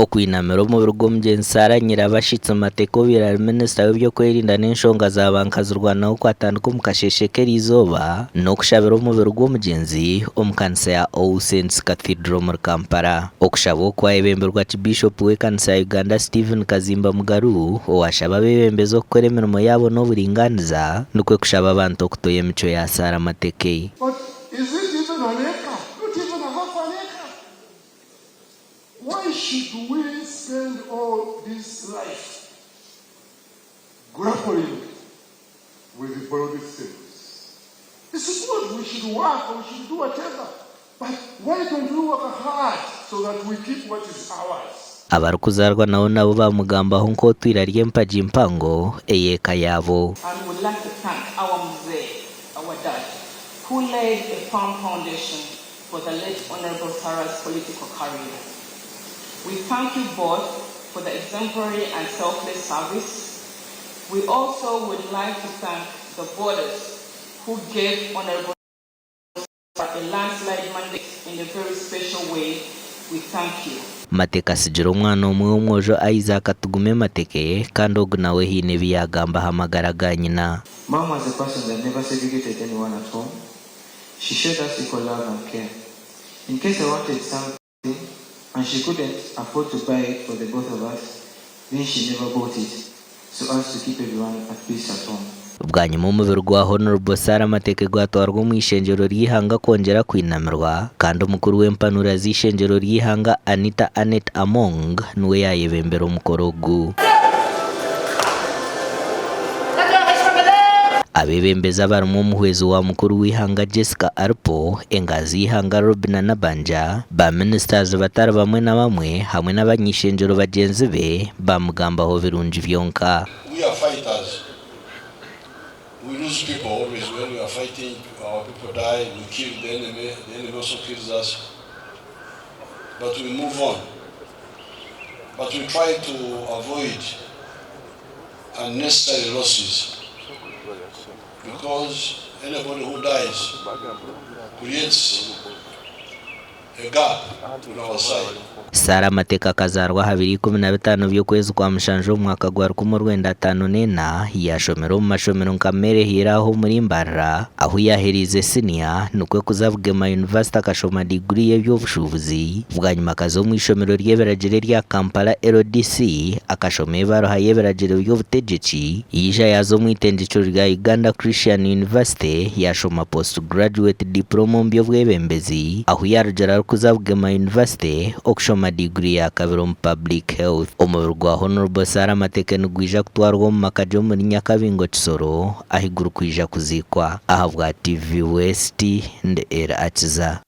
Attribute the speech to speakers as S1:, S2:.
S1: Okwinamira omubiri gw'omugyenzi Sarah Nyirabashitsi Mateke obaire ari minisita w'ebyokwerinda n'enshonga za bankazirwanaho kwatandika omu kasheeshe k'eriizooba n'okushabira omubiri gw'omugyenzi omu kanisa ya All Saints Cathedral omuri Kampala. Okushaba oku kwayebemberwa Archbishop w'ekanisa ya Uganda Stephen Kazimba Mugalu owashaba abeebembezi okukora emirimo yaabo n'oburingaaniza nikwo kushaba abantu okutoya emicwe ya Sarah Mateke.
S2: But is it even an acre? Not even a half an acre. Why should we spend all this life grappling with borrowed things? It's good, we should work, we should do whatever, but why don't we work hard so that we keep what is ours?
S1: Abarikuzaarwa nawe nabo baamugambaho nk'otwire ari empagi mpango ey'eka yaabo.
S3: And would like to thank our Mzee, our dad, who laid a firm foundation for the late Honourable Sarah's political career. We thank you both for the exemplary and selfless service. We also would like to thank the voters who gave Honourable Sarah a landslide mandate in a very special way. We thank you.
S1: Mateke atsigire omwana omwe w'omwojo Isaac Tugume Mateke kandi ogu nawe haine ebi yaagamba aha magara ga nyina.
S4: Mum was a person that never segregated anyone at home. She showed us equal love and care. In case I wanted something and she couldn't afford to buy it for the both of us, then she never bought it so as to keep everyone at peace at home.
S1: Bwanyima omubiri gwa Hon. Sarah Mateke gwatwarwa omu ishengyero ry'eihanga kwongyera kwinamirwa kandi omukuru w'empanura z'eishengyero ry'eihanga Anita Annet Among niwe yaayebembera omukoro ogu. Abeebembezi abarimu omuhwezi wa mukuru w'eihanga Jessica Alupo, engazi y'eihanga Robinah Nabbanja, ba minisitazi batari bamwe na bamwe hamwe n'abany'eishengyero bagyenzi be baamugambaho birungi byonka.
S5: We are fighters, we lose people always when we are fighting, our people die, we kill the enemy, the enemy also kills us but we move on. But we try to avoid unnecessary losses because anybody who dies creates a gap on our side.
S1: Sarah Mateke akazaarwa aha biro 15 by'okwezi kwa mushanju omu mwaka gwa 1954, yaashomera omu mashomero nka Mary Hiira aho omuri Mbarara ahu yaaheriize siniya nikwo kuza Bugema University akashoma diguri y'eby'obushuubuzi. Bwanyima akaza omu ishomero ry'ebiragiro erya Kampala LDC akashoma ebaruha y'ebiragiro by'obutegyeki, yaija yaaza omu itendekyero rya Uganda Christian University yaashoma Post Graduate Diploma omu by'obwebembezi ahu yaarugira arikuza Bugema University okushoma diguri ya kabiri omu Public Health. Omubiri gwa Honourable Sarah Mateke nigwija kutwarwa omu maka gye omuri Nyakabingo Kisoro ahi gurikwija kuziikwa. Ahabwa TV West, ndi Elly Akiza.